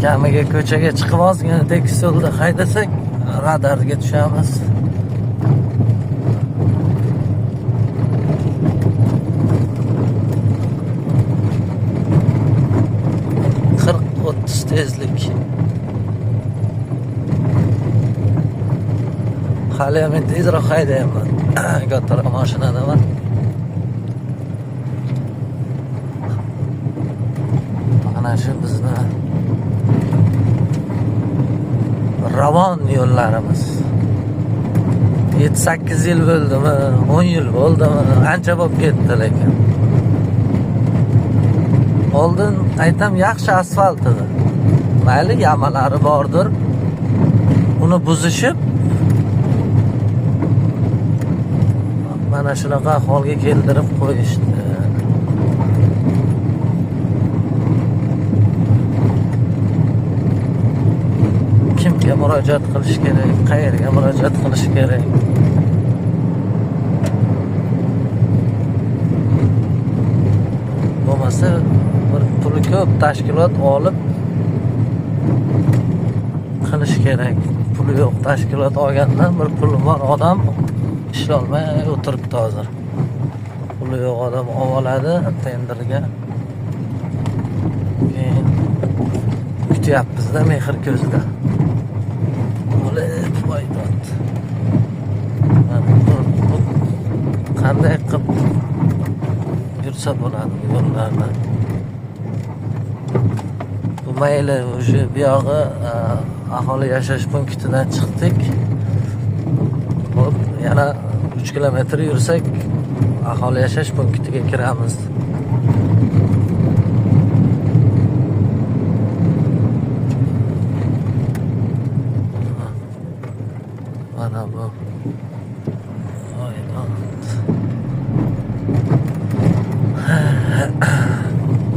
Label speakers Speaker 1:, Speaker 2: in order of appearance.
Speaker 1: Kamiga ko'chaga chiqib ozgina tekis yo'lda haydasak, radarga tushamiz. 40-30 tezlik. Hali men tezroq haydayapman. Kattaroq mashinadaman. Mana shu bizni ravon yo'llarimiz. 7-8 yil bo'ldimi, 10 yil bo'ldimi, ancha bo'lib ketdi lekin. Oldin aytam yaxshi asfalt edi. Mayli yamalari bordir. Uni buzishib mana shunaqa holga keltirib qo'yishdi. Kimga murojaat qilish kerak, qayerga murojaat qilish kerak? Bo'lmasa bir puli ko'p tashkilot olib qilish kerak. Puli yo'q tashkilot olgandan bir puli bor odam ishlolmay o'tiribdi hozir. Puli yo'q odam olib oladi tenderga. Keyin kutyapmiz-da mehr ko'zida. Olib voy dod. Mana bu qanday qilib yursa bo'ladi bu yo'llarda? Bu mayli, уже buyog'i aholi yashash punktidan chiqdik. Xo'p, yana 3 kilometr yursak aholi yashash punktiga kiramiz. Mana bu. Voy dod.